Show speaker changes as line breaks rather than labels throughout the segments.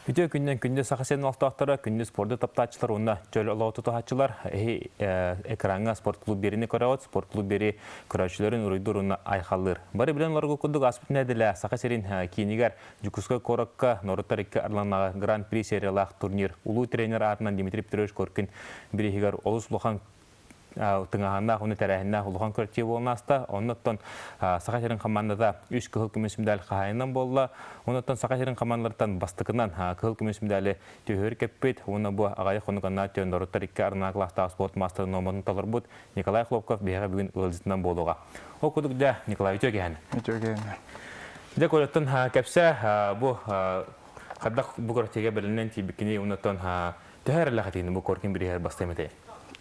Үтүө күннэн күндү Саха сирин олохтоохторо, күндү спорду таптааччылар уонна чөл олоҕу тутуһааччылар эһи экраҥҥа спортклуб биэриини көрөҕүт. Спортклуб биэрии көрөөччүлэрин уруйдуур уонна айхаллыыр. Бары билэн олорго курдук ааспыт нэдиэлэ Саха сирин киинигэр Дьокуускай куоракка норуоттар икки ардыларынааҕы Гран-при сериялаах турнир улуу тренер аатынан Дмитрий Петрович Коркин бирииһигэр олус улахан тыҥааһыннаах уонна тэрээһиннээх улахан күрэхтэһии буолан ааста. Оннуттан Саха сирин хамаандата үс кыһыл көмүс медаль хаһаайынан буолла. Оннуттан Саха сирин хамаандаларыттан бастакынан кыһыл көмүс медали түһүөр кэппит уонна бу аҕыйах хонук аннаа түөн норуоттар икки арнаах кылаастаах спорт маастарын нуорматын толорбут Николай Хлопков биһиэхэ бүгүн ыалдьытынан буолуоҕа. Ол курдук дьэ, Николай, үтүө киһини.
Үтүө киһини.
Дьэ, Колеттан кэпсээ, бу хайдах бу күрэхтэһиигэ бэлэмнэн тиийбиккиний, оннуттан төһө эрэллээх этигин бу Коркин бирииһэр бастыам этэй?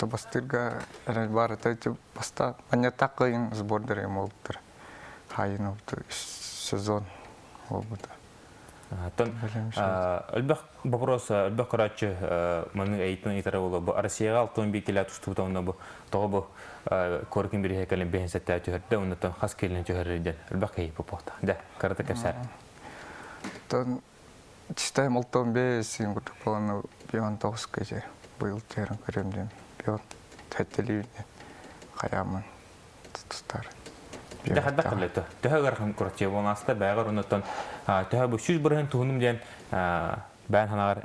Бастыырга эрэл баар этэ. Баста манньаттаах кыайын сбордары буолбуттар. Хайын сезон буолбута.
Оттон элбэх вопрос, элбэх көрөөччү маны эйтин ыйытара буолуо. Бу Россияҕа 61 килэ тустубута онно бу тоҕо бу Коркин бирииһэ кэлин бэһин сэттэ түһэрдэ, оннуттан хас киилини түһэрэр диэн элбэх киһи попуохта. Дэ, кырата кэпсээр.
Оттон Чистай алтан бэс курдук буолан бион тоҕус кэчэ быйыл түһэрин көрөм диэн бион тэттэлиир диэн хайааммын тустар.
Дьэ хайдах кэллэ төһө ыарахан кураччы буолан ааста бэҕэр оннуттан төһө бу 100% туһунум диэн бэйэн ханаҕар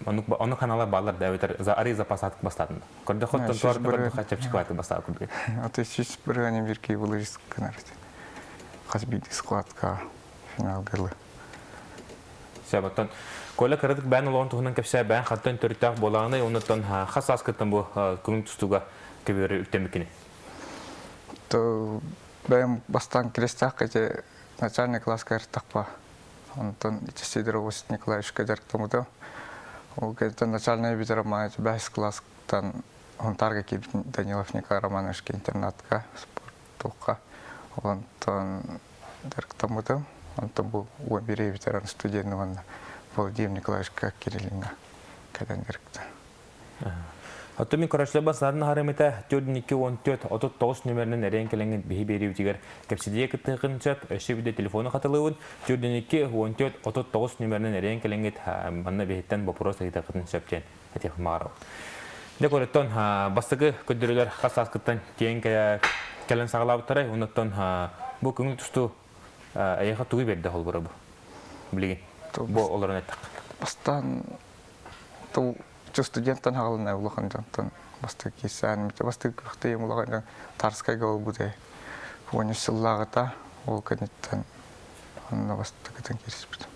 оннук ханалар бааллар да эбэтэр арыы запасаатык бастаатын көрдөхөттөн туорда көрдөхө чэпчэки бастаа курдук.
Аты 100% бир киһи гынар хас биирдии складка финалга ылы.
Сөп, оттон Коля кыратык бэйэн олоҕун туһунан кэпсээ, бэйэн хантан төрүттээх буолаҕыный, оннуттан хас сааскыттан бу көҥүл тустууга көбүөрү үктэммиккиний?
То бэйэм бастаан Крестаахха ити начальный класска ыртахпа. Онтон ити Сидоров Осип Николаевичка дьарыктаммытым. Ол кэнниттэн начальный бүтэр романович бэһис класстан Хонтаарга киирбит Данилов Николай Романовичка интернатка спорттуохха. Онтон дьарыктаммытым. Онтон бу биир ветеран студент уонна Владимир Николаевичка Кириллиҥҥа кэлэн дьарыкта.
Оттон мин көрөөччүлэр санаатын аһарым этэ 4214 39 нүмеринэн эрээн кэлэҥҥит биһи биэриибитигэр кэпсэтиигэ кыттыаххын сөп. Өссө биирдэ телефону хатылыыбын 42 14 39 нүмеринэн эрээн кэлэҥҥит манна биһиттэн боппуруос ыйытыаххытын сөп диэн этиэхпин баҕарабын. Дьэ, көрөттөн бастакы көрдөрүүлэр хас сааскыттан тиэҥ кэлэн саҕалаабыттарай, оннуттан бу көҥүл тустуу эйиэхэ тугу биэрдэ холбура бу билигин бу олорон эттэххэ?
Бастаан тыл студенттан хаҕылына улахан дьонтон бастакы киирсээн бастакы күрэхтэһиим улахан дьон Тарскайга буолбута уон үс сыллааҕыта ол кэнниттэн онно бастакытын киириспитим.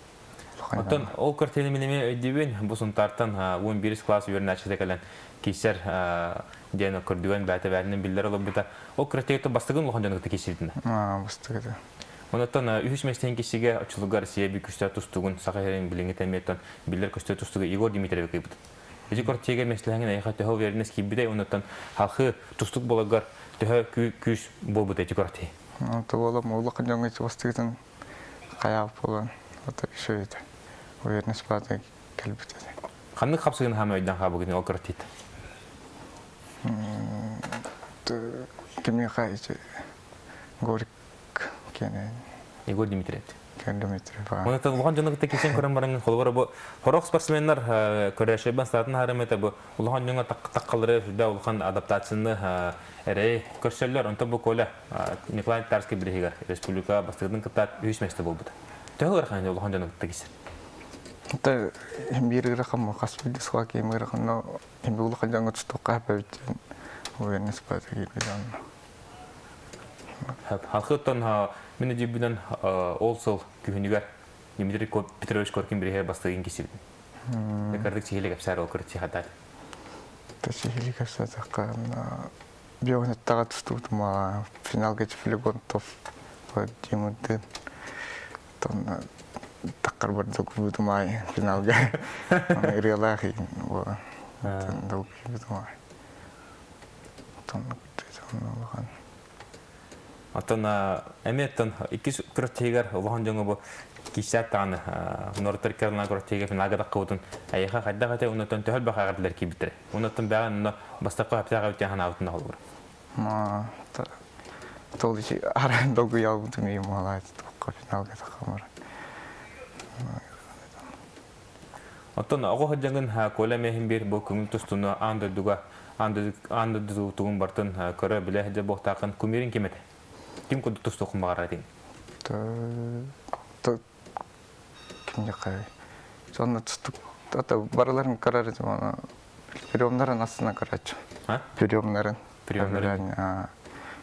Оттон ол картина мин эмиэ өйдүүбүн. Бу Сунтаартан 11 класс үөрэнээччитэ кэлэн киирсэр диэн көрдүгэн бээтэ бээтинэн биллэр олорбута. Ол картина бастыгын улахан дьону кытта киирсибитин.
Бастыгыта.
Онуттан үһүс миэстэһин киирсигэ оччолорго Россия биир күстээх тустуугун Саха сирин билиҥҥи тэмиэттэн биллэр көстөр тустууга Егор Дмитриевы кыйбыт. Ити квартирга миэстэлэһэҥин эйиэхэ төһө уверенность киирбитэй, онуттан халхыы тустук буоларгар төһө күүс буолбута ити квартира?
Туолам улахан дьоҥҥо бастыгытын хайаах буолан ото үчүгэй уверенность баата кэлбит этэ.
Ханнык хапсыгын хаама өйдөөн хаалбыккын ол квартирта?
Кимиэхэ ити Горик киэнэ
Егор Дмитриев.
Дмитриев.
Оны улахан дьону кытта кисен көрөн баран холобура бу хорох спортсменнар көрөөччүбэн саатын харым это бу улахан дьоҥҥо таққалары сүрдээх улахан адаптацияны эрэйи көрсөллөр. Онтон бу Коля Николай Тарский бириһигэр республика бастакытын кытта үһүс миэстэ буолбута. Төһө ыарахан улахан дьону кытта кисер?
Это биир ыарахан хас биирдии сылга киим ыарахан, но улахан дьоҥҥо тустуохха сөп уверенность баар
Халхыттан мин өйдүүбүнэн ол сыл күһүнүгэр Дмитрий Петрович Коркин бириһэ бастыгын кисибитин. Кырдык сиһили кэпсээр ол кырдык сихатар.
Сиһили кэпсээтэххэ биогнаттаҕа тустубутум финалга Флегонтов Владимирдыын тон таххар бардык ай финалга ырыалаах буолан долгуйбутум улахан.
Оттон эмиэ оттон иккис күрэхтэһиигэр улахан дьоҥҥо бу киирсээт даҕаны норуоттар икки күрэхтэһиигэ финалга таххыбытын эйиэхэ хайдах этэй оннуттан төһө элбэх эҕэрдэлэр киирбиттэрэ? Оннуттан бэҕэ онно бастакы сөптөөх эбит диэн санаабытын холобур.
Тол ичи аран долгуйалбытым ийим маалаат туохха финалга таххамар.
Оттон оҕо сылдьаҥҥын Коля эмиэ биир бу көҥүл тустууну аан дойдуга аан дойду тугун бартын көрө билэ сылдьар буолуохтааххын кумирин ким этэ? Ким курдук тустуоххун баҕарар этиҥ?
Кимньэхэй. Сонно тустук ата барыларын көрөр этим аны приемнарын астына көрөөччү. Приемнарын.
Приемнарын.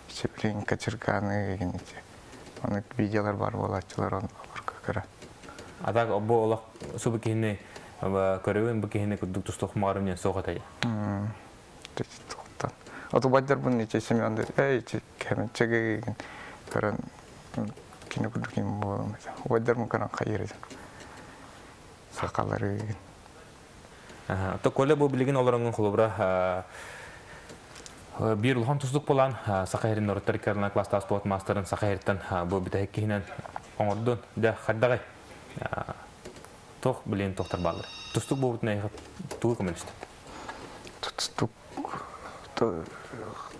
Чеплин, кочерганы деген ити. Аны видеолар бар буолааччылар он олорго көрө.
А так бу олох субу киһини көрөбүн бу киһини курдук тустуох маҕарым диэн суох этэй.
Туохтан. Отубайдарбын ити Семен эй кэмчэгэ көрөн кини курдук ким буолам этэ. Убайдарбын көрөн хайыр этим. Сакалары
То Коля бу билигин олороҥҥун холобура биир улахан тустук буолан Саха сирин норуттар икки класстаах спорт маастарын Саха сириттэн бу бүтэһик киһинэн оҥордун. Дьэ хайдаҕай? Туох билигин туохтар бааллар? Тустук буолбутун эйиэхэ тугу көмөлөстө?
Тустук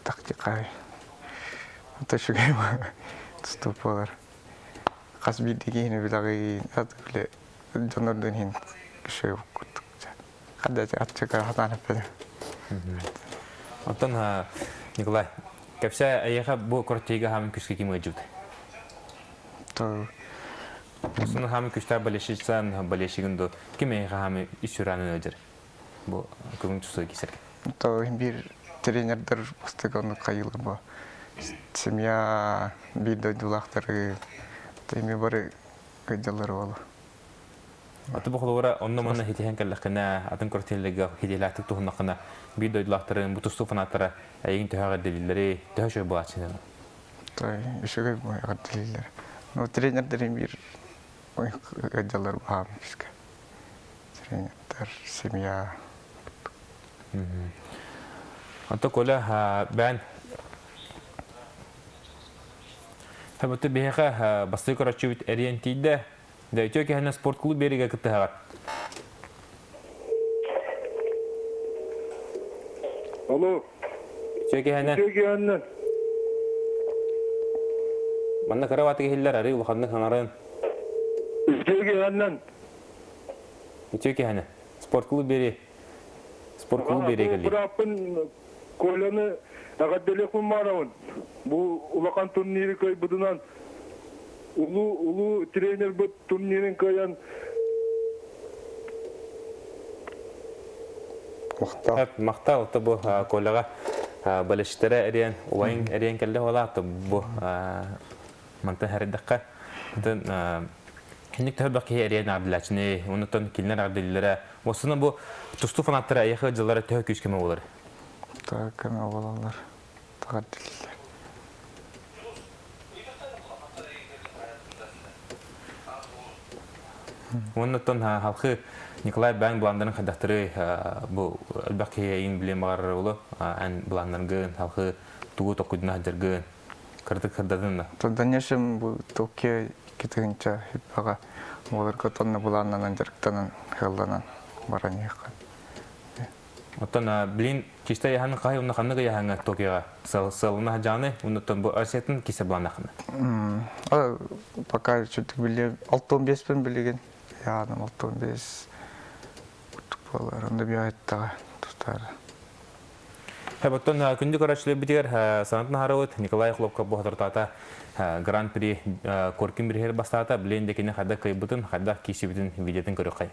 тактикай. Үчүгэй тустук буолар. Хас биирдии киһини билэҕин, ат дьоннордун иһин үчүгэй курдук. Хадда аччыка хатаан эппэтим.
Оттон Николай, кэпсээ эйиэхэ бу квартирга хаамын күскэ ким ыалдьыбыт? Осуну хаамын күстээх болельщицан болельщигин ду ким эйиэхэ хаамын ис сүрэҕинэн ыалдьар? Бу көҥүл тустууга киирсэргэ.
То биир тренердэр бастакы оннук хайыылар бу. Семья биир дойдулаахтары эми бары кыдьаллар уолу.
Аты бу холобура онно-манна хитиһэн кэллэххинэ, атын квартираларга хитиһилээхтик туһуннаххына, биир дойдулаахтарын бу тустуу фанаттара эйигин төһө эҕэрдэлииллэрий, төһө үчүгэй буолааччыный?
Үчүгэй эҕэрдэлииллэр. Ну, тренердэрим биир ыалдьаллар баһаам күүскэ. Тренердэр, семья.
Онто Коля, бээн Табыты биһиэхэ бастакы көрөөччүбүт эриэн тиийдэ. Дэ үтүө киһинэ спорт клуб биэригэ кыттыһаҕар.
Алло.
Үтүө киһинэ.
Үтүө киһинэ.
Манна кыра баатык иһиллэр, арыы улаханнык хаҥарын.
Үтүө киһинэн.
Үтүө киһинэ. Спорт клуб биэри. Спорт клуб биэри кэлли.
Бырааппын Коляны эҕэрдэлиэхпин баарабын. Бу улахан турниры кыайбытынан улуу улуу тренербит турнирын кыайан
Махтал.
Махтал бу Коляҕа болельщиктара эриэн убайын эриэн кэллэ буолаат бу мантан хэрдэххэ Киник төһө киһи эриэн аҕырдылааччыны, оннуттан кинилэр аҕырдыллара. Осуна бу тустуу фанаттара эйиэхэ дьыллара төһө күүс көмө буолар?
Төһө көмө буолаллар, аҕырдыллар.
Оннуттан халқы Николай бэйэҥ былааннарын хайдахтары бу элбэх киһи эйин билиэн баҕарар олу эн былааннаргын халқы тугу токкуйдуна сылдьаргын кырдык сырдатын да.
В дальнейшем бу Токио 2000 хиппаҕа буоларга тонна былааннанан дьарыктанан ыалланан баран иһиэххэ.
Оттон билин киста яһан хаһай уонна ханнык яһаҥа Токиоҕа сыалына садьааны оннуттан бу Россиятын кисе былааннахына.
Пока чүтүк биле 65-пин билигин яаным 65 буолар онда биайттаҕа тустаары.
Оттон күндү көрөөччүлэрбитигэр санатын аһарабыт Николай Хлопков бу соторутаата Гран-при Коркин бириһэр бастаата. Билин декини хайдах кыайбытын, хайдах киирсибитин видеотын көрүөххэй.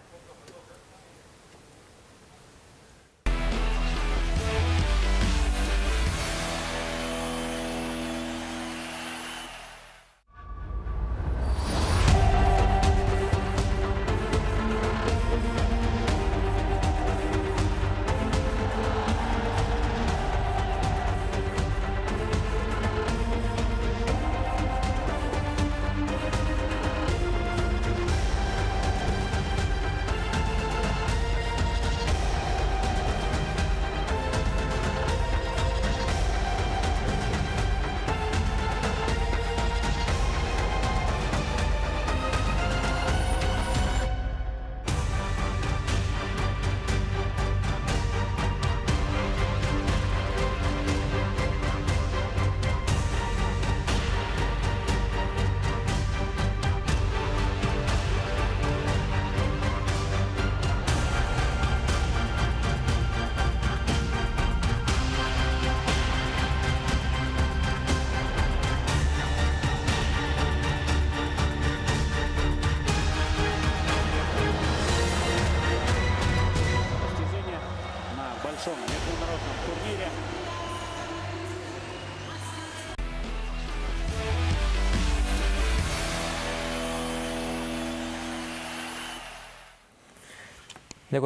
Дьэ,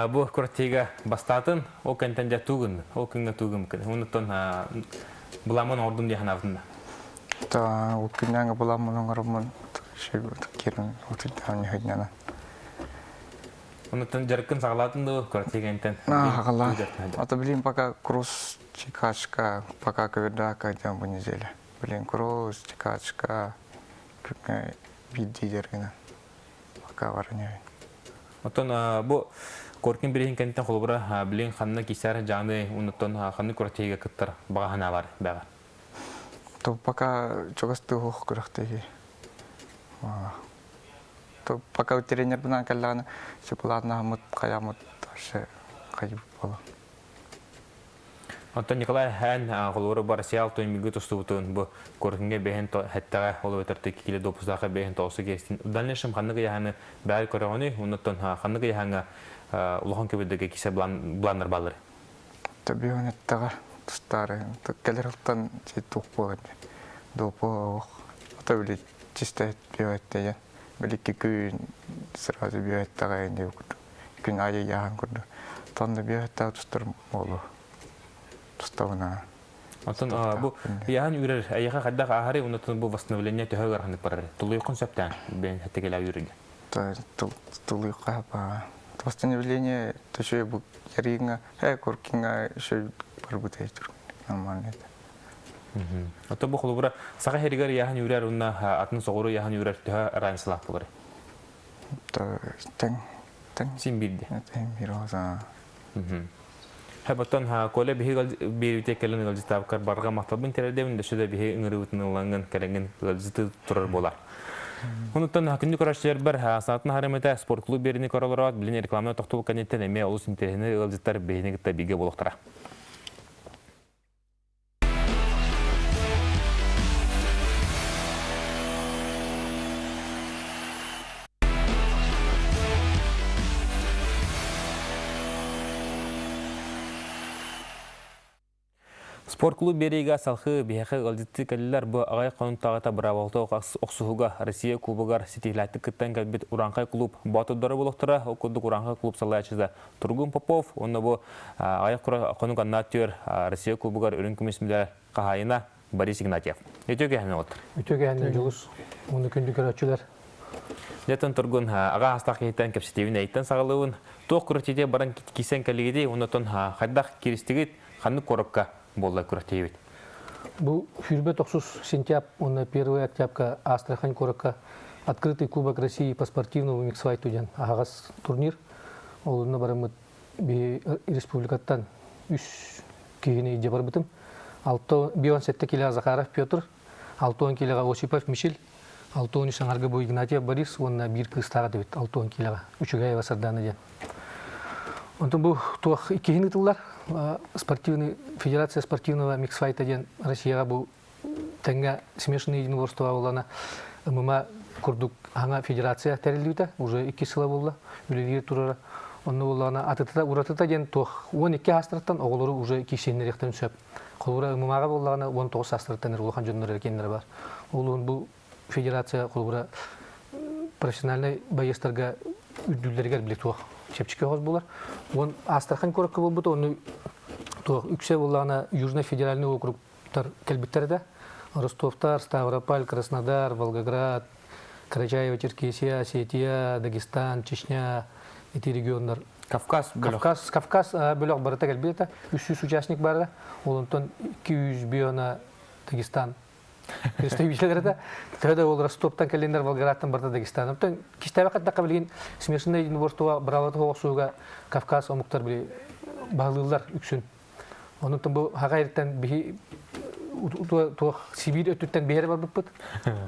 бу квартига бастаатын, ол кэнтэн дьэ тугун, ол күҥҥэ тугум күн. Онуттан буламмын оҥордум дии санаабытым да.
Та ол күннээҥи буламмын оҥороммун кирин утуйдаан үһүннэнэн.
Онуттан дьарыккын саҕалаатын дуу квартига кэнтэн?
Саҕалаа. Ата билим пока кросс чекачка, пока көбүрдака дьон бу неделя. Билин кросс, чекачка, күҥҥэ биирдии дьарыгынан. Пока баран
Оттон бу Коркин билигин кэнниттэн холобура билигин ханна кисэр дьааны онуттан ханнык күрэхтэһиигэ кыттар баҕа санаа бар бэҕэ?
То пока чугас туох күрэхтэһии. То пока тренербынан кэллэҕинэ сыпылаатнаһаммыт хайаммыт вообще хайы буола.
Оттон Николай эн холобура бу Россия алтын тустубутун бу Коркингэ бэһин хэттэҕэ ол эбэтэр киле допустаахы бэһин тоҕусу киэстин в дальнейшем ханнык ыйаһаны бэйэр көрөҕүнүй оннуттан ханнык ыйаһаҥа улахан көбүддөгэ кисе планнар баллар
Төбүөн эттэҕэ тустаары кэлэр ылтан туох буолар допо ото били чисто биоэттэйэн били күн сразу биоэттэҕэ инде күн айы яхан курдук тонна биоэттэҕэ тустар буолу тустабына.
Оттон бу ыйаһын үүрэр эйиэхэ хайдах ааһарый оннуттан бу восстановление төһө ыараханнык барар тулуйуоххун сөптөөн бэйэн хэттэгэлээ үүрэргэ.
Тулуйуохха ба восстановление төшө бу ярыйыңа куркинга еще барбыта нормально это.
Оттон бу холобура саха хэригэр ыйаһын үүрэр уонна атын соҕуруу ыйаһын үүрэр төһө разницалаах буолар?
Тең тең.
Син биирде.
Тең бир оза.
Хэбаттан Коля биһи биэрбите кэлэн ыалдьытаабыккар барҕа махталбын тиэрдэбин, өссө да биһи ыҥырыыбытын ыллаҥҥын кэлэҥҥин ыалдьыты турар буолар. Онуттан күндү көрөөччүлэрбэр саатын харамыта спорт клуб биэрини көрөлөрөөт, билин рекламаны тохтубут кэнниттэн эмиэ олус интэриэһинэй ыалдьыттар биһини кытта бииргэ буолуохтара. Спорт клуб биэриигэ салхыы биһиэхэ ыалдьыттыы кэллилэр. Бу аҕай хонуктааҕыта быраабалата охсуһууга Россия Кубогар ситиһилээхтик кыттан кэлбит Урааҥхай клуб боотурдара буолуохтара. Ол курдук Урааҥхай клуб салайааччыта Тургун Попов уонна бу аҕай хонук аннаа түөр Россия Кубогар үрүҥ көмүс медаль хаһаайына Борис Игнатьев. Үтүө кэһэн олор.
Үтүө кэһэн дьулус уонна күндү көрөөччүлэр.
Дьэтэн Тургун аҕа астаах киһиттэн кэпсэтиибин эйиттэн саҕалыыбын. Туох күрэхтиитэ баран кисэн кэлигитий, оннотон хайдах киристигит, ханнык куоракка буолла күрэхтиибит?
Бу 29 сентябрь уонна 1 октябрька Астрахань куоракка Открытый кубок России по спортивному миксфайту диэн аһаҕас турнир. Ол онно бараммыт республикаттан үс киһини илдьэ барбытым. Алто бион сетте килеҕэ Захаров Петр, 60 килеҕэ Осипов Мичил, 63 аҥарга бу Игнатьев Борис уонна биир кыыстаах этибит 60 килеҕэ Үчүгэйева Сардана диэн. Онтон бу туох иккиһин ыытыллар спортивный федерация спортивного миксфайта диэн Россияҕа бу тэҥҥэ смешанные единоборства буоллана ММА курдук хаҥа федерация тэриллибитэ уже икки сыла буолла үлэлиир турара онно буоллаҕына атытыта уратыта диэн туох 12 саастарыттан оҕолору уже киирсиһиннэриэхтэрин сөп холобура ММАҕа буоллаҕына 19 саастарыттан улахан дьоннор эркиэннэрэ бар ол бу федерация холобура профессиональнай байыастарга үрдүүллэригэр били туох чэпчэки оҕус буолар уон Астрахань куоракка буолбута ону туох үксэ буоллаҕына Южный федеральный округ кэлбиттэр этэ. Ростовтар, Ставрополь, Краснодар, Волгоград, Карачаево-Черкесия, Осетия, Дагестан, Чечня ити регионнар.
Кавказ бөлөх.
Кавказ, Кавказ бөлөх барыта кэлбит этэ. 300 участник бары. Ол онтон 200 биона Дагестан представителлер этэ. Төһө да ол Ростовтан кэлиннэр Волгоградтан барыта Дагестан. Оттон кистээбэк хаттакка билигин смешанное единоборство быраабата охсууга Кавказ омуктар били баһылыыллар үксүн. Онон бу хаҕа эртэн биһи туох Сибиир өттүттэн биһири барбыппыт.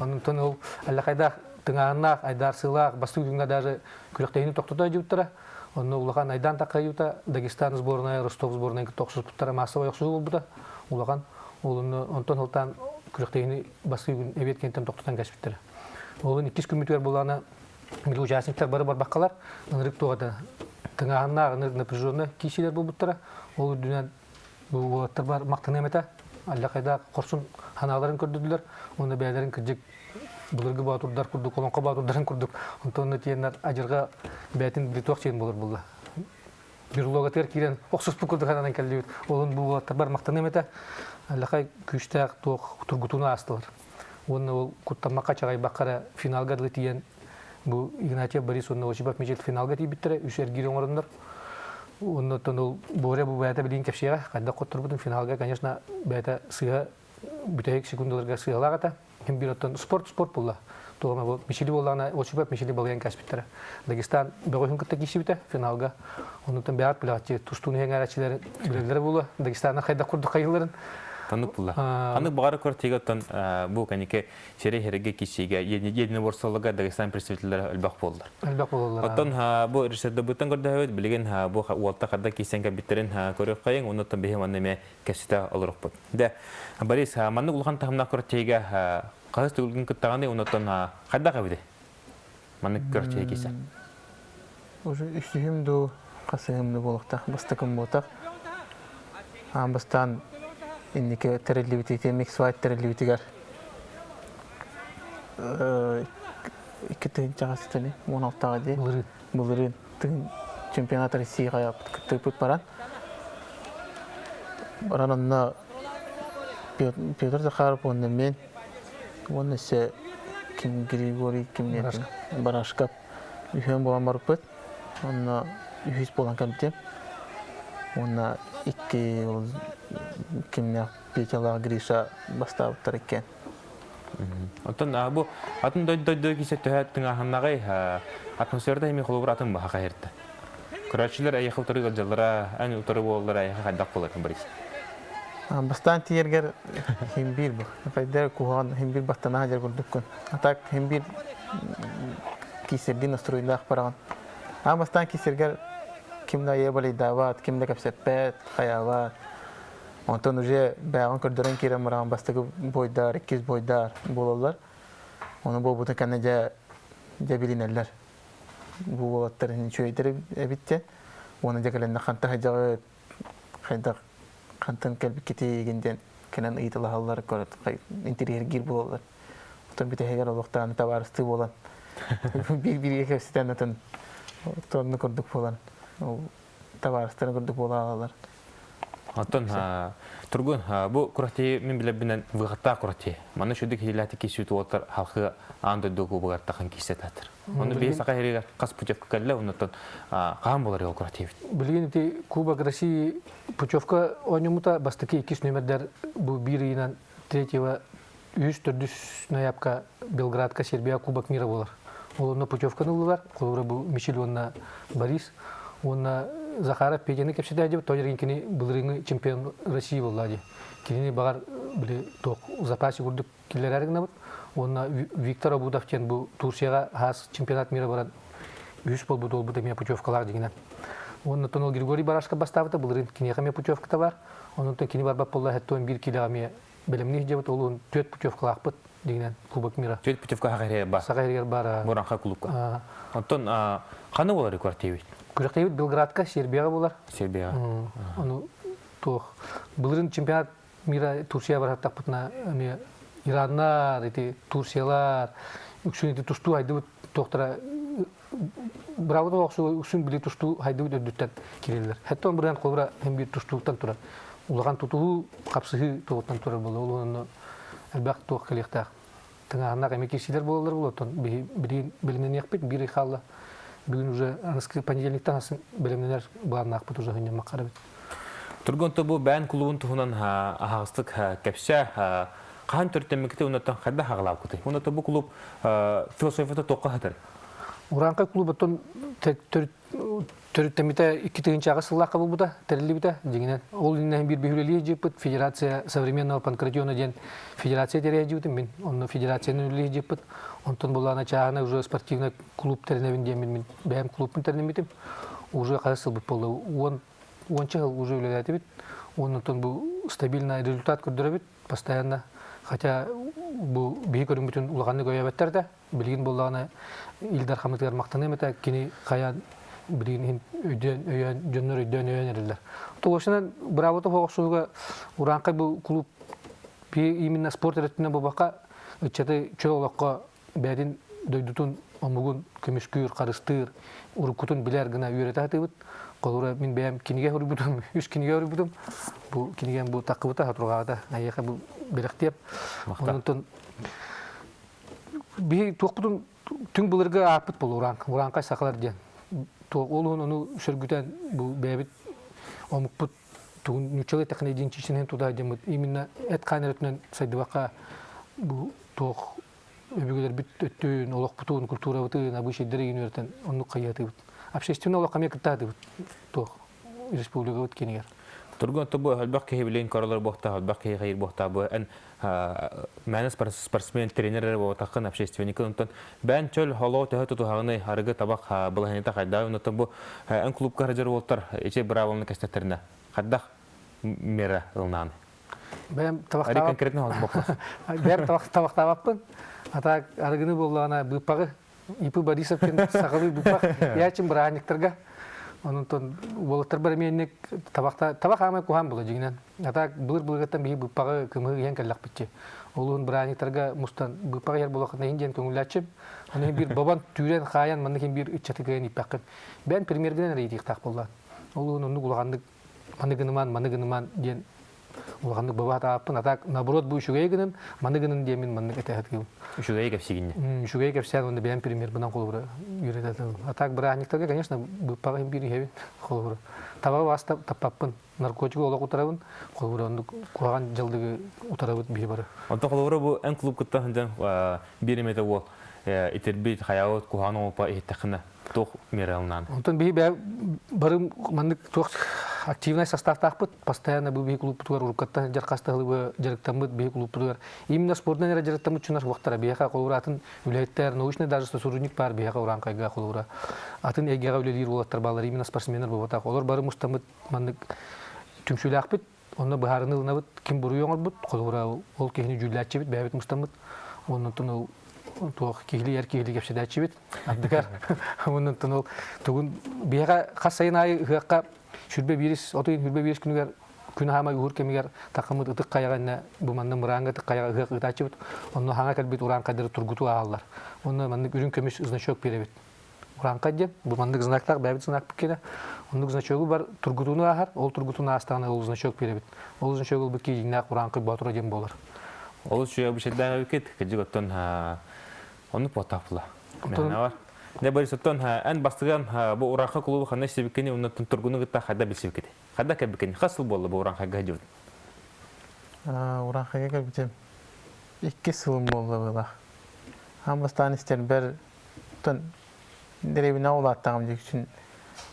Онон ол аллахайдаах тыҥааһыннаах, айдаарсыылаах, бастык күҥҥэ даже күрэхтэһиини тохтото дьыбыттара. Онно улахан айдаан такайыыта Дагестан сборная, Ростов сборная кытта охсуспуттара массовай охсуһуу буолбута. Улахан. Ол онтон сылтаан күрэхтэһиини бастык күн эбиэт кэнниттэн тохтотон кэспиттэрэ. Ол иккис күммүтүгэр булаана били участниктар бары барбаккалар ынырык туох этэ тыҥааһыннаах ынырык напряженно киирсиилэр буолбуттара. Ол үрдүнэн бу уолаттар бар махтаныам этэ. Аллахайдаах хорсун ханааларын көрдүдүлэр. Уонна бэйэлэрин кырдьык былыргы боотурдар курдук, олоҥхо боотурдарын курдук, онтон тиэннэр адьырҕа бэйэтин били туох сиэн буолар буолла. берлогатыгар киирэн охсуспут курдук сананан кэллибит. Олун бу уолаттарбар махтаныам этэ. Аллахай күүстээх туох тургутууну аастылар. Уонна ол куттаммакка чаҕайбакка эрэ финалга дылы тиийэн бу Игнатьев Борис уонна Осипов Мичил финалга тиийбиттэрэ, үс эргиир оҥороннор. Оннуттан ол Боря бу бэйэтэ билигин кэпсиэҕэ, хайдах хотторбутун финалга, конечно, бэйэтэ сыыһа бүтэһик секундаларга сыыһалаах этэ. Ким биир оттон спорт спорт буолла. Туома бу Мичили буоллаҕына Осипов Мичили балыйан кээспиттэрэ. Дагестан бөҕөһүн кытта киирсибитэ финалга. Оннуттан бэҕэт билэҕэтчи тустууну иһэҥээрээччилэр билэллэрэ буолуо. Дагестана хайдах курдук хайыыларын.
Таннык буолла. Ханнык баҕара квартига оттон бу кэнники сири херге киссиге единоборстволарга Дагестан представителлэрэ элбэх буоллар.
Элбэх буолаллар.
Оттон бу режиссердабыттан көрдөһөбүт билигин бу уолта хадда киирсэн кэлбиттэрин көрүөххэйиҥ, оннуттан биһи манна эмиэ кэпсэтэ олорохпут. Дэ, Борис, маннык улахан таһымнаах күрэхтэһиигэ хаһыс төгүлгүн кыттаҕыный, оннуттан хайдах эбитий? Маннык күрэхтэһии киирсэн.
Уже үсүһүм дуу, хасыһым дуу буолуохтаах, бастакым буотах. Аан бастаан инники тэриллибитигэр, миксвайт тэриллибитигэр икки тыһыынчаҕа ситини 16-ҕа дии
Былырыын.
Былырыын тыын чемпионат Россияҕа кыттыыппыт баран баран онно Петр Захаров уонна мен уонна өссө ким Григорий ким Барашков үһүөн буолан барбыт онно үһүс буолан кэлбитим уонна икки ол кимнээх Петялаах Гриша бастаабыттар иккиэн.
Оттон бу атын дойду кисе төһө тыҥааһыннаҕый атмосферата эми холобур атын баха хаһырта. Көрөөччүлэр эйиэхэ утары ыалдьаллара, эн утары буолаллара эйиэхэ хайдах буолар Борис?
Бастаан тиийэргэр хим биир бу. Хайда куһаҕан хим биир баттана сылдьар курдуккун. А так хим биир киисэрдии настроеннаах бараҕын. Аан бастаан киисэргэр ким да айа балайдаабат, ким да кэпсэппэт, хайаабат. Онтон уже бэйэҕин көрдөрөн киирэн бараҕын бастакы бойдар, иккис бойдар буолаллар. Ону буолбутун кэннэ дьэ дьэ билинэллэр. Бу уолаттар үчүгэйдэр эбит диэн. Уонна дьэ кэлэннэр хантан сылдьаҕыт, хайдах хантан кэлбиккитий диэн кэлэн ыйыталаһаллар, интэриэһиргиир буолаллар. Оттон бүтэһигэр олохтоон табаарыстыы буолан биир-бииргэ кэпсэтэн атын оннук курдук буолан табаарыстарын курдук буола аалалар.
Оттон Тургун, бу күрэхтэһии мин билэрбинэн выходтаах күрэхтэһии. Манна үчүгдүк иһиллээти киирсүү уолаттар халхы аан дойду кубогар тахан киирсэ татыр. Онно биһи саха иһиригэр хас путевка кэллэ, оннуттан хаһан буолар ол күрэхтэһиибит?
Билигин ити Кубок России путевка оонньоммута бастакы иккис нүөмэрдэр бу биир ыйынан третьего үһүс төрдүс ноябка Белградка Сербия Кубок мира буолар. Ол онно путевканы ыллылар. Холобура бу Мичил уонна Борис уонна Захаров Петяны кэпсэтээдьи тоҕо кини былырыыҥҥы чемпион России буолла дии. Кинини баҕар били туох запасе курдук киллэрээри гынабыт. Уонна Виктор Абудов диэн бу Турцияҕа хаас чемпионат мира баран үһүс буолбут уолбут эмиэ путевкалаах дьиҥинэн. Уонна ол Григорий Барашка бастаабыта былырыын киниэхэ эмиэ путевката бар. Онон кини барбат буолла хэттуон биир килэҕэ эмиэ бэлэмниир дьиэбит олуһун түөрт путевкалаахпыт дигинэн Кубок мира.
Түөрт путевка саха иһигэр бар.
Саха иһигэр бар.
Буранха клубка. Оттон ханна буолар күрэхтэһиибит?
Күрэхтэһиибит Белградка, Сербияҕа буолар.
Сербияҕа.
Ону туох былырыын чемпионат мира Турция бараттахпытына эмиэ Ираннар, ити Турциялар үксүн ити тустуу хайдыбыт туохтара быраабыта охсуу үксүн били тустуу хайдыбыт үрдүттэн кириллэр. Хэттон бырыан холбура һин биир тустууттан турар. Улахан тутуһуу, хапсыһыы туһуттан турар буолла. Ол онно элбэх туох кэлиэхтээх. Тыҥааһыннаах эми киирсиилэр буолаллар буолуо. Оттон биһи билимнэниэхпит биир ый хаалла. Бүгүн уже аныскы понедельниктан асын бэлэмнэнэр былааннаахпыт уже хынньаммакка эбит.
Тургун бу бээн клубун туһунан аһаҕастык кэпсээ. Хаһан төрүттэммиккитий уонна хайдах аҕалаабыккытый? Уонна бу клуб философията туохха сытар?
Урааҥхай клуб оттон төрүттэммитэ 2000 сыллаахха буолбута, тэриллибитэ. Дьиҥинэн, ол иннинэ биир биһилэлии дьиэппит Федерация современного панкратиона диэн федерация тэрийэ дьиэбитим мин. Онно федерацияны үлэлии дьиэппит. Онтон булаана чааһына уже спортивный клуб тэринэбин диэммин мин бэйэм клубпун тэринэммитим. Уже хаһыс сылбыт буолла? Уон уонча сыл уже үлэлээтибит. Оннуттан бу стабильный результат көрдөрөбүт. Постоянно. Хотя бу биһи көрүҥмүтүн улаханнык өйөөбөттөр да, билигин буоллаҕына Ил Дархаммытыгар махтаныам этэ, кини хайаан билигин өйдөөн, өйөөн, дьоннор өйдөөн өйөөн эрэллэр. Тугушынан быраабыта охсууга Урааҥхай бу клуб именно спорт өрөттүнэн буолбакка, ыччаты чөл олоххо бэйэтин дойдутун омугун көмүскүүр, харыстыыр, уруккутун билэр гына үөрэтэ сатыыбыт. Холобура, мин бэйэм кинигэ суруйбутум, үс кинигэ суруйбутум. Бу кинигэм бу таккыбыта, хатурҕаата, айыаха бу бэлэхтиэм. Онтон биһи туохпутун түҥ былыргы ааппыт буолу урааҥ, урааҥхай сахалар диэн. Туох ол ону сөргүтэн бу бэйэбит омукпут тугун нууччалыы эттэххинэ идентичныйын туда диэммит именно эт-хаан өрүтүнэн сайдыбакка бу туох өбүгэлэрбит өттүн, олохпутун, культурабытын, обычайдары үөрэтэн оннук хайыатыбыт. Общественный олох эмиэ кыттаатыбыт туох республикабыт кинигэр.
Тургун бу элбэх киһи билин королор буохта, элбэх киһи хайыр буохта бу эн мээнэ спортсмен, тренер эрэ буотаххын общественник онтон бээн чөл холоо төһө тутуһаҕыный арыгы табах былаһыната хайдаа онтон бу эн клубка хардьар уолтар ичи браволны кэстэттеринэ хайдах мера ылнааны
Бэйэм табахтаабап.
конкретно вопрос.
Бэйэм табахтаабаппын. А так арыгыны буоллаҕына быыппаҕы ИП Борисов диэн сахалыы быыппах ячин бырааһынньыктарга онон уолаттарбар эмиэ табахта табах аамай куһаан була дьиҥинэн. А так былыр былыргыттан биһи быыппаҕы кымыһы иһэн кэллэхпитчи. Олуһун бырааһынньыктарга мустан быыппаҕы иһэр буолаххытына иһин диэн көҥүллээччим. Аны биир бобон түүрэн хаайан маннык иһин биир ыччаты кыайан ииппэххин. Бэйэн премьергинэн эрэ иитиэхтээх буоллаан. Олуһун оннук улаханнык маны гыныман, маны гыныман диэн улаханнык баба сатаабаппын. А так, наоборот, бу үчүгэйи гынан, маны гынын диэммин маннык этэ сатыыбын.
Үчүгэйи кэпсигиннэ.
Үчүгэйи кэпсээн уонна бэйэм примербынан холобура үөрэтэ А так, бырааһынньыктарга, конечно, быыппаҕа иһин биир иһэбин, холобура. Табаҕы бас таппаппын, наркотигы олох утарабын, холобура, оннук куһаҕан дьаллыгы утарабыт биһи бары.
Онтон холобура бу эн клубкыттан сылдьан биир эмэтэ уол итирбит, хайаабыт куһаҕан оҥоппо иһиттэххинэ туох мера ылынаан?
Онтон биһи бэйэ бары маннык туох активнай составтаахпыт. Постоянно бу биһи клубпутугар уруккаттан сылдьар хас да сылы дьарыктаммыт биһи клубпутугар именно спордунан эрэ дьарыктаммыт чунар суохтара. Биһиэхэ холобура атын үлэһиттэр, научный даже сотрудник баар биһиэхэ Ураанхайга холобура атын эйгэҕэ үлэлиир уолаттар бааллар, именно спортсменнар буолбатах. Олор бары мустаммыт маннык түмсүүлээхпит. Онно быһаарыныы ылынабыт, ким буруйу оҥорбут, холобура ол киһини дьүүллээччибит, бэйэбит мустаммыт. Оннуттан ол туох киһилии эр киһилии кэпсэтээччибит. Ардыгар оннуттан ол тугун биһиэхэ хас сайын аайы ыһыахха сүрбэ биирис отуйун сүрбэ биирис күнүгэр күн аһаамай уһуур кэмигэр такыммыт ытык хайаҕа иннэ бу манна мырааҥҥа ытык хайаҕа ыһыах ыытааччыбыт. Онно хаҥа кэлбит урааҥхайдары тургутуу ааһаллар. Онно маннык үрүҥ көмүс значок биэрэбит. Ураанхай диэн бу маннык знактаах бэйэбит знакпыт киэнэ. Оннук значогу бар тургутууну ааһар, ол тургутууну аастаҕына ол значок биэрэбит. Ол значогу ылбыт киһи дьиҥнээх урааҥхай боотура диэн буолар.
Олус үчүгэй бу эбиккит. Кырдьык оттон оннук буолтаах була. Мээнэ Дьэ Борис, оттон эн бастыган бу Урааҥхай кулуубу ханна истибиккини уонна тургуну кытта хайда билсибиккит? Хайда кэлбиккини? Хас сыл буолла бу Урааҥхайга сылдьыбыт?
Урааҥхайга кэлбитим иккис сылым буолла быһыылаах. Аан бастаан истэрбэр Оттон дэриэбинэҕэ улааттаҕым дии үксүн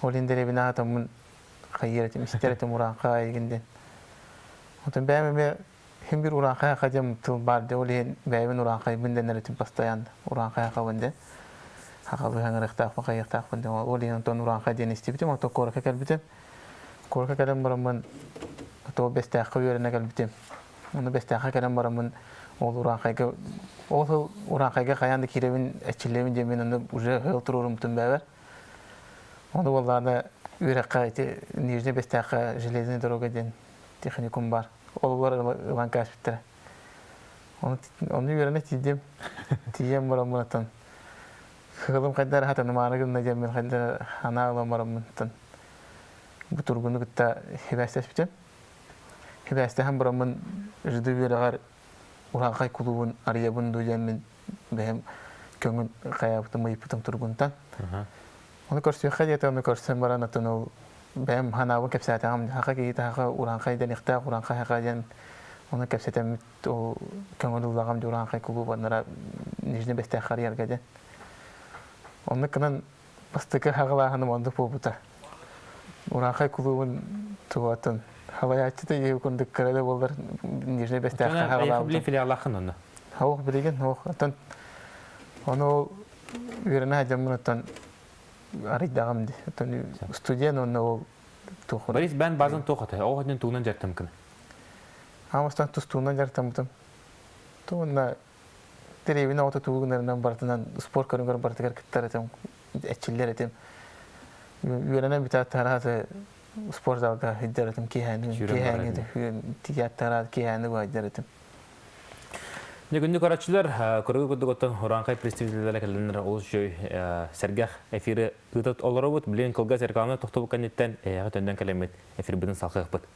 ол иһин дэриэбинэҕэ атаммын хайыыр этим, истэр этим урааҥхай эйигин диэн. Оттон бэйэм эмиэ иһин биир урааҥхай аха диэн тыл баар дии, ол иһин бэйэбин урааҥхайбын дэнэр этим постоянно урааҥхай ахабын диэн. Хахалыы хаҥырыахтаахпын, хайыахтаахпын диэн. Ол иһин онтон урааҥхай диэн истибитим, онтон куоракка кэлбитим. Куоракка кэлэн бараммын то Бэстээххэ үөрэнэ кэлбитим. Ону Бэстээххэ кэлэн бараммын ол урааҥхайга ол сыл урааҥхайга хайаан да киирэбин эрчиллэбин диэммин ону уже ыал туруоруммутум бэбэр. Ону буоллаҕына үөрэххэ ити Нижней Бэстээххэ железная дорога диэн техникум бар. Олор ылан кээспиттэрэ. Ону ону үөрэнэ тиийдим. Тиийэн бараммын оттон кыһылым хайда эрэ хатанымаары гынна диэммин хайда эрэ анаа ылан бараммын оттон бу тургуну кытта сибээстэспитим. Сибээстэһэн бараммын ЖД үөрэҕэр Урааҥхай кулуубун арыйабын дуу диэммин бэйэм көҥүл хайаабытым ыйыппытым тургунтан. Ону көрсүөххэ диэтэ, ону көрсөн баран атын ол бэйэм ханаабын кэпсээтэҕим хаха киһи хаха урааҥхай дэниэхтээх урааҥхай хаха диэн ону кэпсэтэммит ол көҥүл ыллаҕым дии урааҥхай кулууба Нижний Бэстээххэ арыйарга диэн. Оннук гынан Бастакы хаҕылааһыным оннук буолбута. Урааҥхай кулуубун туһуотун халайааччыта ийэ курдук кыра да буоллар Нижнэй Бэстээххэ хаҕылаабытым.
филиаллааххын онно?
Ох, билигин ох. Оттон ону ол үөрэнэ сылдьаммын оттон арыйдаҕым дии. Оттон студент онно ол туох
Борис бээн базан туох ата? Оҕо хотун тугунан дьарыктамкын?
Аамастан тустуунан дьарыктаммытым. Туонна Дэриэбинэ оҕото тугу гынарынан барытынан спорт көрүҥэр барытыгар кыттар этим, эрчиллэр этим. Үөрэнэн бүтээт тарааты спорт залга сылдьар этим, киэһээни киэһээҥи тиийээт тараат киэһээни баайдар этим.
Күндү көрөөччүлэр, көргө курдук оттон Урааҥхай представителлэрэ кэлэннэр олус үчүгэй сэргэх эфири ыыта олоробут. Билигин кылгас реклама тохтобут кэнниттэн эһиэхэ төннөн кэлэммит эфирбытын салҕыахпыт.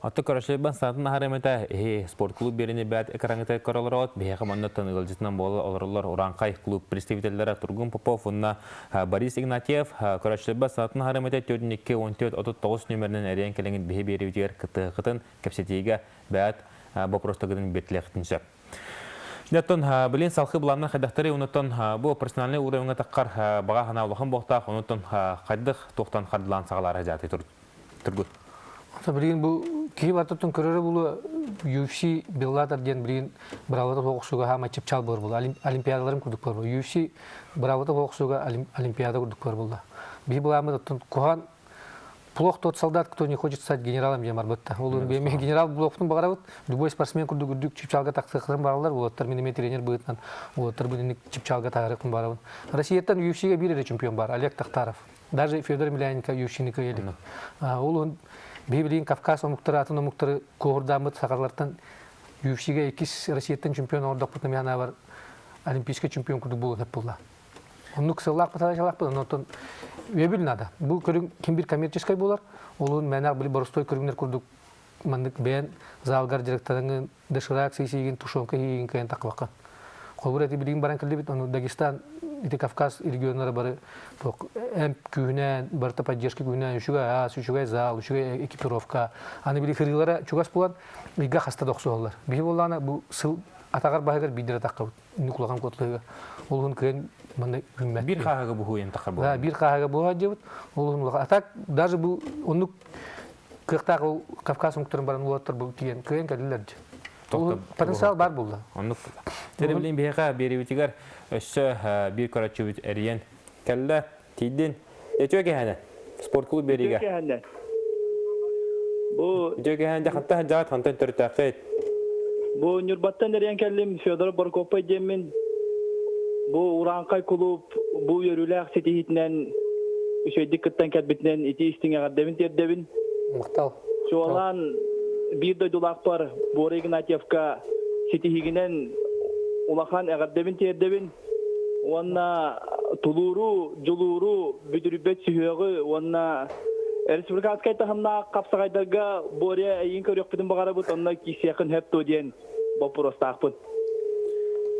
Оттон көрөччүлэрбэн санатын аһарым этэ, эһи спортклуб биэрэни бэт экраҥҥытыгар көрө олороҕут. Биһиэхэ манныттан ыалдьытынан буола олороллор Урааҥхай клуб представителлэрэ Тургун Попов уонна Борис Игнатьев. Көрөччүлэрбэн санатын аһарым этэ, 42 14 39 нүөмэринэн эрийэн кэлэҥҥит биһи биэрэбитигэр кыттыһыккытын кэпсэтиигэ бэт боппуруостаргытын биэртилиэххитин сөп. Оттон билин салхы былааннар хайдахтарый, онуттан бу профессиональный уровеҥҥа таххар баҕа санаа улахан буолуохтаах, онуттан хайдах туохтан хардылаан саҕалаары дьааты тургут?
Билигин бу киһи бартаттан көрөрө булу UFC Bellator диэн билигин быраабыта суох хаама чыпчаал буолар буолла. Олимпиадаларын курдук буолар. UFC быраабыта суох Олимпиада курдук буолар буолла. Биһи былааммыт оттон куһаҕан плох тот солдат, кто не хочет стать генералом диэн барбытта. Ол мен генерал буолуохпун баҕарабыт. Любой спортсмен курдук үрдүк чыпчаалга тахсыахтарын баҕараллар. Уолаттар мин эмиэ тренер быһыытынан уолаттар бу чыпчаалга таарыахпын баҕарабын. Россияттан UFC-га биир эрэ чемпион бар, Олег Тахтаров. Даже Федор Емельяненко UFC-ни кыайа илик. Ол биһи билигин Кавказ омуктары атын омуктары куоһурдааммыт сахалартан UFC-га иккис Россияттан чемпион оҥордохпутуна миэхэ бар олимпийскай чемпион курдук буолуон буолла. Оннук сыллаах паталаачалаахпыт, онтон үөбүл надо. Бу көрүҥ ким бир коммерческий буолар, олун мэнэх били боростой көрүҥнэр курдук маннык бэйэн залгар директорыңын доширак сиигин, тушенка сиигин кыайан таххыбаккын. Холобур эти билигин баран кэллибит, ону Дагестан, ити Кавказ регионнара бары эмп күүһүнэн, барыта поддержка күүһүнэн үчүгэй ас, үчүгэй зал, үчүгэй экипировка. Аны били хырыылара чугас буолан, ыйга хаста да охсуһаллар. Биһи буоллаҕына бу сыл атаҕар баһыгар биирдэрэ таххабыт. Инник улахан котлыга. Ол уһун кыайан манна үүммэт.
Биир хааһыга буһуйан таххар буолла.
Да, биир хааһыга буһа дьыбыт. Ол уһун улахан. А так даже бу оннук кыахтаах ол Кавказ омуктарын баран уолаттар бу тиийэн кыайан кэллилэр дьэ. Потенциал бар буолла.
Оннук. Тэрилин биһиэхэ биэрэбитигэр өссө биир көрөөччүбүт эрийэн кэллэ. Тиийдин. Үтүө кэһэнэ. Спорт клуб биэриигэ.
Үтүө кэһэнэ. Бу
Үтүө кэһэн дьэ хантан сылдьаҕыт, хантан төрүттээххит?
Бу Ньурбаттан эрийэн кэллим Федор Боркуоппай диэммин. Бу Урааҥхай кулууп бу үөрүүлээх ситиһиитинэн үчүгэйдик кыттан кэлбитинэн ити истиҥ эҕэрдэбин тиэрдэбин.
Махтал.
Чуолаан биир дойдулаахпар Боря Игнатьевка ситиһиигинэн улахан эҕэрдэбин тиэрдэбин уонна тулууру, дьулууру, бүдүрүйбэт сүһүөҕү уонна республиканскай таһымнаах хапсаҕайдарга Боря эйигин көрүөхпүтүн баҕарабыт, онно киирсиэххин сөп дуо диэн боппуруостаахпын.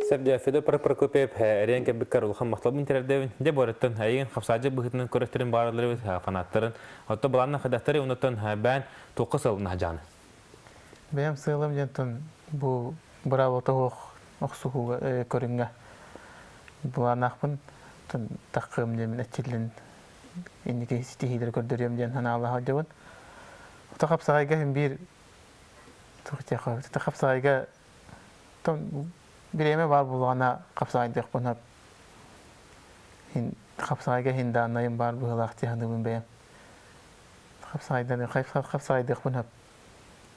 Сэрдэ Федор Прокопьев эриэн кэлбиккэр улахан махталбын тириэрдэбин. Дьэ бореттан эйигин хапсаадьы быһыытынан көрөстөрүн бааралар эбит фанаттарын. Оттон былаанна хайдахтары оннуттан бээн туохха сыалына жааны.
Бэйэм сыалым диэнтэн бу быраабыта суох охсуһууга көрүҥҥэ былааннаахпын таххыам диэмин эчиллин инники ситиһиилэри көрдөрүөм диэн санаалаах сылдьабын. Ото хапсаҕайга син биир хапсаҕайга бириэмэ баар буоллаҕына хапсаҕайдыахпын сөп. Хапсаҕайга иһин дааннайым баар быһыылаах дии саныыбын бэйэм. Хапсаҕайдан хапсаҕайдыахпын сөп.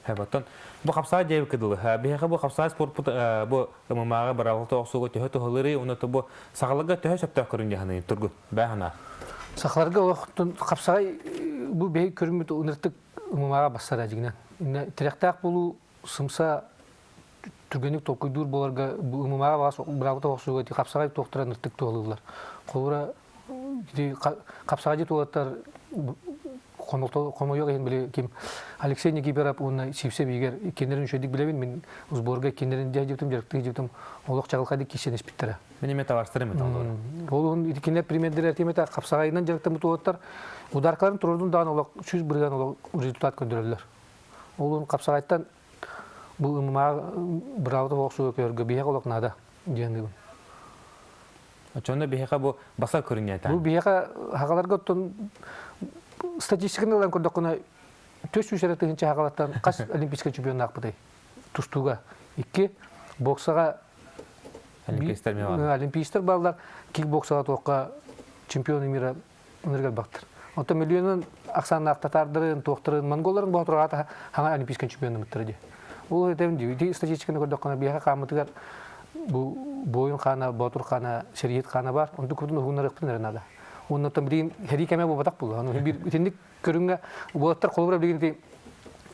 Оттон бу хапсаҕай диэбиккэ дылы, биһиэхэ бу хапсаҕай спорпут бу ММА-ҕа быраабылата охсууга төһө туһалыырый уонна бу сахаларга төһө сөптөөх көрүҥ дии саныыгын Тургун, бээ санаа.
Сахаларга олохтон хапсаҕай бу биһи көрүммүт ыныртык ММА-ҕа бассара дьигинэн. Тирэхтээх буолуу сымса түргэнник толкуйдуур буоларга ММА-ҕа баас быраабыта охсууга хапсаҕай туохтара ыныртык туһалыыллар. Холобура ити хапсаҕайдьыт уолаттар хомойуох иһин били ким Алексей Никифоров уонна Сивцев Игорь иккиэннэрин үчүгэйдик билэбин мин сборга иккиэннэрин дьиэ дьарыктыы дьиэтим олох чаҕылхайдык киирсэн испиттэрэ.
Мин эмиэ табаарыстарым этэ олору.
Ол итикиннэр примердэр этим этэ хапсаҕайынан дьарыктаммыт уолаттар ударкаларын турурдун даҕаны олох 100% олох результат көрдөрөллөр. Ол хапсаҕайтан бу ыммаа быраабыта охсууга көргө биһиэхэ олох наада диэн ыыбын.
Оччоҕуна биһиэхэ бу басар көрүҥэ
Бу биһиэхэ хагаларга оттон статистиканы ылан көрдөххүнэ 400 эрэ тыһыынча хагалаттан хас олимпийскай чемпионнаахпытый? Тустууга икки, боксаҕа
Олимпийстар
олимпийстар бааллар, кикбоксаҕа туохха чемпионы мира ынырык элбэхтэр. Оттон миллионун ахсааннаах татаардарын, туохтарын, монголларын боотургаата хаҥа олимпийскай чемпионнаммыттара дии. Ол этем ди статистиканы көрдөххүнэ биһиэхэ хааммытыгар бу буойун хаана, боотур хаана, сэрииһит хаана бар. Онтун кутун уһуннарыахпытын эрэ наада. Уонна оттон билигин сэрии кэмэ буолбатах буолла. Ону биир итинник көрүҥҥэ уолаттар холобура билигин ити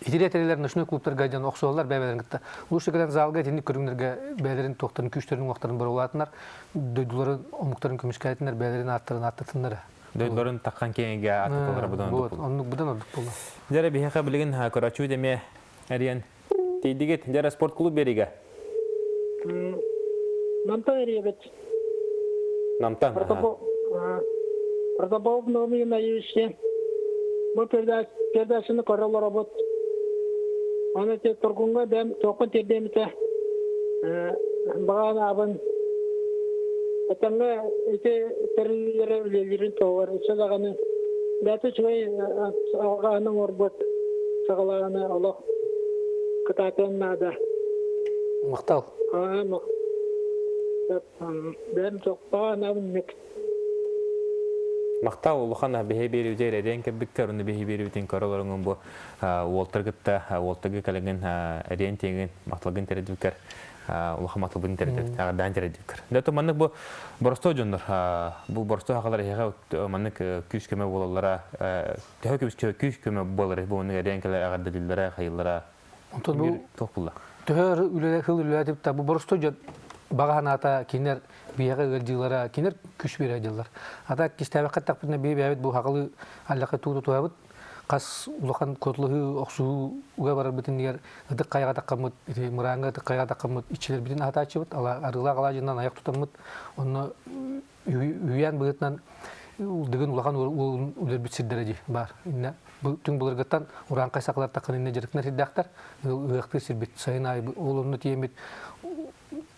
итири этэрилэр ночной клубтарга дьон охсуһаллар бэйэлэрин кытта. Лучше кэлэн залга итинник көрүҥнэргэ бэйэлэрин туохтарын күүстэрин уохтарын боруобалаатынар, дойдуларын омуктарын көмүскээтиннэр, бэйэлэрин ааттарын ааттатыннар.
Дойдуларын таххан киэҥигэ ааттаталлара быдан ордук буолла.
Оннук быдан ордук буолла.
Дьэ биһиэхэ билигин көрөөччүбүт эмиэ эрийэн тиийдигит. Дьэ спорт клуб биэриигэ.
Намтан эрийэбит.
Намтан.
Протопоп Наум Наевичте бу передачаны көрө олоробут. Аны те Тургунга бэм туохпун тиэрдиэмитэ баҕа анаабын Этэмҥэ ити тэриллиилэрэ үлэлиирин туһугар өссө даҕаны бэйэтэ үчүгэй алҕаһын оҥорбут саҕалааһыны олох кытаатыан наада.
Махтал.
Бэйэм туохтаах анаабын
Махтал улахан биһи биэрибитигэр эриэн кэлбиккэр, уну биһи биэрибитин көрө олоруҥун бу уолтар кытта уолтарга кэлэҥин эриэн тиэҥин махталгын тиэрдибиккэр улахан махталбын тиэрдибит, аҕардаан тиэрдибиккэр. Дьэ, маннык бу боростуой дьоннор, бу боростуой хахалар эһиэхэ маннык күүс-көмө буолаллара, төһө күүс көмө буолар бу маннык эриэн кэлэ эҕэрдэлииллэрэ, хайыллара
Онтон бу
туох булла?
Төһө үлэ хыл үлэлэтип та бу боростуой дьон баҕа санаата кинилэр биһиэхэ ыалдьыылара кинилэр күс биэрэ дьыллар. Ата кистээбэххэ тахпытына бии бэйэбит бу хахалы аллаха туу тутуһабыт хас улахан котлуһу охсуһуу уга барарбыт иннигэр ытык хайаҕа таххаммыт ити мырааҥҥа ытык хайаҕа таххаммыт иччилэрбитин аһатааччыбыт арыылаах алаадьынан айах тутаммыт онно үһүйээн быһыытынан Дыгын улахан үлэрбит сирдэрэ дии баар. Иннэ бу түҥ былыргыттан урааҥхай сахалар таххан иннэ дьарыктанар сирдээхтэр. Ыһыахтыыр сирбит сайын аайы ол онно тиийэммит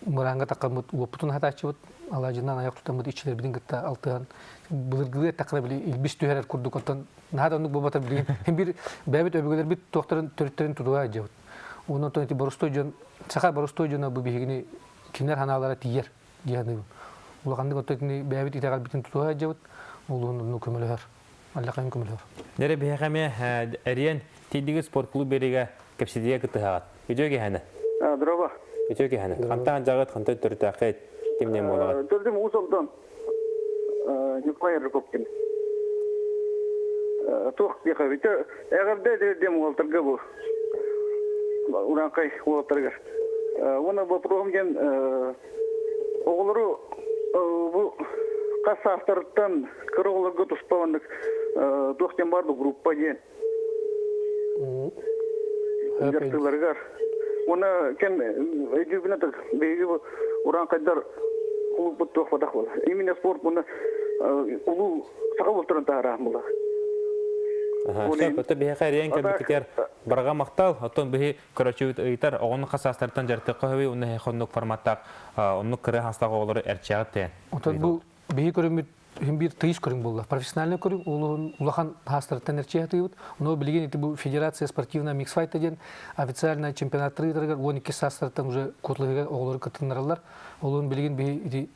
мырааҥҥа таххаммыт уоппутун аһатааччыбыт, алаадьынан айах тутаммыт иччилэрбитин кытта алтыһан былыргылыы эттэххинэ били илбис түһэрэр курдук оттон наһаа да оннук буолбатар билигин бир бэйэбит өбүгэлэрбит туохтарын төрүттэрин тутуһа сылдьабыт. Онон оттон ити боростуой дьон саха боростуой дьоно бу биһигини кинилэр санаалара тиийэр дии саныыбын. Улаханнык оттон итини бэйэбит итэҕэлбитин тутуһа сылдьабыт, улуун онну көмөлөһөр. Аллахайын көмөлөһөр.
Дьэ биһиэхэ эмиэ эрийэн тиийдигит спорт клуб биэриигэ кэпсэтиигэ кыттыһаҕыт. Үтүө киһини.
Здорово.
Үтүө киһини. Хантан дьаҕыт, хантан төрүтээххит, кимнээн буолаҕыт?
Төрдүм Уус Алдан Николай Рыковкин. Туох диэхэ бүтэ эҕэрдэ диэм уолтарга бу урааҥхай уолаттарыгар. Уонна боппуруоһум диэн Оҕолору бу хас саастарыттан кыра оҕолорго туспа маннык туох диэн баар бу группа диэн дьарыктыыларыгар уонна кэм өйдүүбүнэ биһиги бу урааҥхайдар кулууппут туох батах буолар именно спорт уонна улуу саха бултарын таһараан буолар.
Сөп, это биһиэхэ эриэн кэлбиккитигэр барҕа махтал. Оттон биһи Көрөөччүбүт ыйытар, оҕону хас саастарыттан дьарыктыахха сөбүй уонна эһиэхэ оннук форматтаах, оннук кыра саастаах оҕолору эрчээҕит тэйэн.
Оттон бу биһи көрүҥмүт иһин биир тыйыс көрүҥ буолла. Профессиональный көрүҥ улуһун улахан саастарыттан эрчийэ сатыыбыт. Но билигин ити бу Федерация спортивная миксфайта диэн официальный чемпионаттары ыытарыгар 12 саастарыттан уже куоталаһыыга оҕолору кытыннараллар. Олуһун билигин биһи ити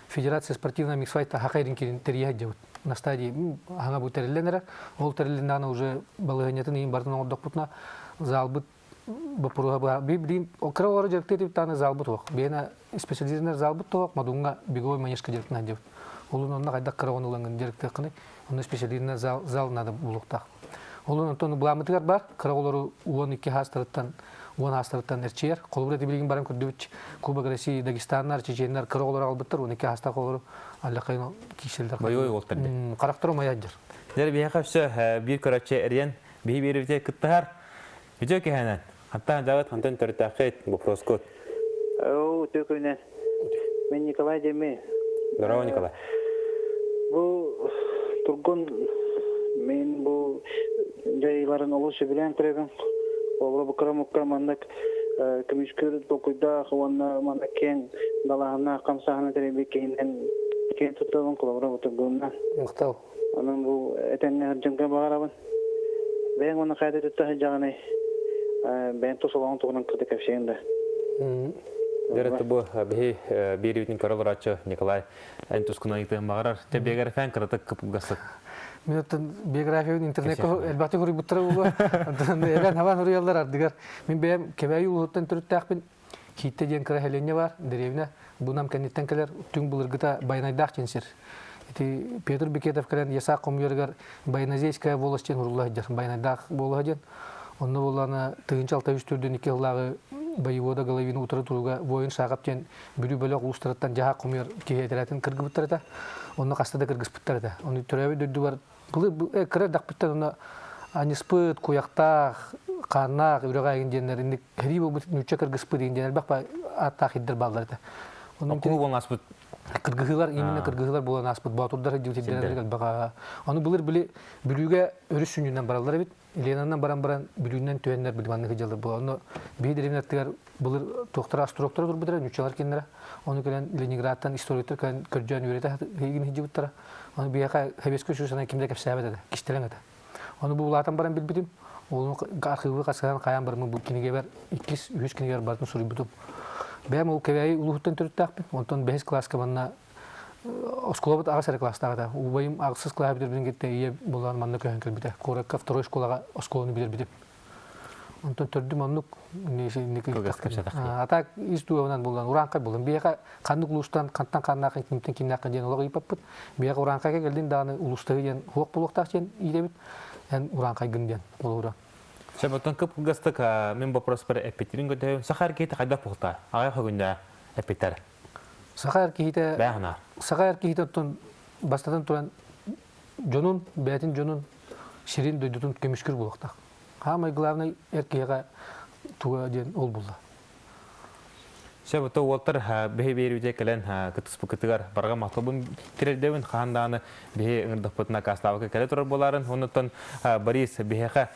Федерация спортивная миксфайта хака ирин тэрийэ сылдьабыт. На стадии хаҥа бу тэриллэн эрэр. Ол тэрилиннэҕинэ уже балаһыанньатын иһин барытын оҥордохпутуна залбыт боппуруоһа быһа билигин кыра оҕолору дьарыктыы этибит залбыт суох. Биһиэнэ специализированный залбыт суох, Модуҥҥа беговой манежка дьарыктана сылдьабыт. Олун онно хайдах кыра оҕону ылаҥҥын дьарыктыаххыный? Онно специализированный зал, зал надо булуохтаах. Олун онтон былааммытыгар бар, кыра оҕолору 12 саастарыттан 10 саастарыттан эрчийэр. Холобура ити билигин баран көрдүбүт Кубок России Дагестаннар, Чеченнэр кыра оҕолору аҕалбыттар, 12 саастаах оҕолору аллахайын киирсэллэр.
Бойуой уолтар дии.
Харахтара умайа дьар.
Дьэ биһиэхэ өссө биир көрөөччү эрийэн биһи биэрибитэ кыттыһар. Үтүө киһинэн. Хантан дьаҕыт, хантан төрүттээххит, боппуруоскут.
Оо, үтүө күнүнэн. Мен Николай Деми.
Здорово, Николай.
Бу Тургун мен бу дьайыыларын олус сөбүлээн көрөбүн. Олору бу кыра маннык көмүскүр толкуйдаах уонна маннык киэҥ далааһыннаах хамсааһыны тэрийбит киһинэн киэн туттабын холобура бу Тургунна.
Махтал.
Онон бу этэҥҥэ сылдьарга баҕарабын. Бэйэҥ уонна хайа да сылдьаҕыный бэйэҥ тус олоҕуҥ туһунан кытта кэпсиэҥ да.
Дьэ, бу биһи биэриибитин көрө олорооччу Николай эн тускунан ыйытыан баҕарар. Тэбиэгэр фэн кыратык кыпылгасык.
Мин оттон биографиябын интернекка элбэхтик суруйбуттара буолуо. Онтон эбэн хабан суруйаллар ардыгар. Мин бэйэм Кэбээйи улууһуттан төрүттээхпин. Кииттэ диэн кыра сэлиэнньэ баар, дэриэбинэ. Бу Нам кэнниттэн кэлэр түҥ былыргыта Байанайдаах диэн сир. Ити Петр Бекетов кэлэн ясак хомуйарыгар Баяназейская волость диэн урулла сылдьар. Байанайдаах буолуо диэн. Онно буоллаҕына 1603 төрдүн икки сыллааҕы воевода Головин утары туруга воин Шахов диэн Бүлүү бөлөх улуустарыттан дьаһаах хомуйар киһи этэрээтин кыргыбыттар этэ. Онно хаста да кыргыспыттар этэ. Ону төрөөбүт дойдубар былыр кыра эрдэхпиттэн онно аньыспыт, куйахтаах, хааннаах үрэҕэ эҥин диэннэр инник сэрии буолбут нуучча кыргыспыт диэн элбэх ааттаах ирдэр бааллар этэ.
Онон куһу буолан ааспыт
кыргыһыылар именно кыргыһыылар буолан ааспыт боотурдар сирдэрин элбэх. Ону былыр били Бүлүүгэ өрүс сүнньүнэн бараллар эбит. Ленанан баран баран Бүлүүнэн түһэннэр били маннык дьаллар буолар. Онно биһи дэриэбинэ аттыгар былыр туохтара островтара турбутара, нууччалар кинилэрэ. Ону кэлэн Ленинградтан историктар кэлэн көрдөөн үөрэтэ иһигин сылдьыбыттара. Ону биһиэхэ Советскай Союз ким да кэпсээбэт этэ, кистэлэҥ этэ. Ону бу улаатан баран билбитим. Ол архыыбы хасыһан хайаан барыммын бу кинигэбэр иккис, үһүс кинигэбэр барытын суруйбутум. Бэйэм ол Кэбээйи улууһуттан төрүттээхпин. Онтон бэһис кылааска манна Оскуолабыт аҕыс эрэ кылаастаах этэ. Убайым аҕысыс кылааһы бүтэрбитин кытта ийэ булан манна көһөн кэлбитэ. Куоракка второй школаҕа оскуоланы бүтэрбитим. Онтон төрдүм оннук А так ис дууһабынан булан урааҥхай булан. Биһиэхэ ханнык улуустан хантан ханнаахын кимтэн кимнээххин диэн олох ыйыппаппыт. Биһиэхэ урааҥхайга кэллин даҕаны улуустаһыы диэн суох буолуохтаах диэн иитэбит. Эн урааҥхайгын диэн олуһура.
Сөп, оттон кып-кылгастык мин вопроспар эппиттэрин көрдөһөбүн. Саха эр киһитэ хайдах буолта? Аҕай хөгүннэ эппиттэр.
Саха эр киһитэ саха эр киһитэ оттон бастатан туран дьонун, бэйэтин дьонун сирин дойдутун көмүскүүр буолуохтаах. Хаамай главный эр киһиэхэ туга диэн ол булла.
Сөп, ото уолтар биһи биэрүүтэ кэлэн кытыспыкытыгар барҕа махталбын тириэрдэбин хаһан даҕаны биһи ыҥырдахпытына акаастаабакка кэлэ турар буоларын оннуттан Борис биһиэхэ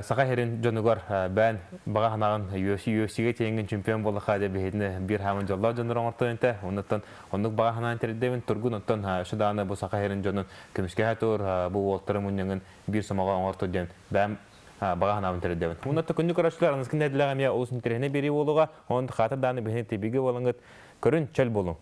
Саха сирин дьонугар бээн баҕа санаҕын UFC-гэ тиэҥҥин чемпион буоллахха дьэ биһитини биир хаамын дьоллоох дьоннор оҥортон этэ. Оннуттан оннук баҕа санаан тирдэбин тургун оттон өссө даҕаны бу Саха сирин дьонун көмүскэһэ тур бу уолтары мунньаҥын биир сомоҕо оҥорту диэн бэйэм баҕа санаабын тирдэбин. Уонна күндү көрөөччүлэр аныскын нэдилэҕэ эмиэ олус интэриэһинэй биэрии буолуоҕа. Онон хаатыр даҕаны биһини тибиги буолаҥҥыт көрүн чөл буолуҥ.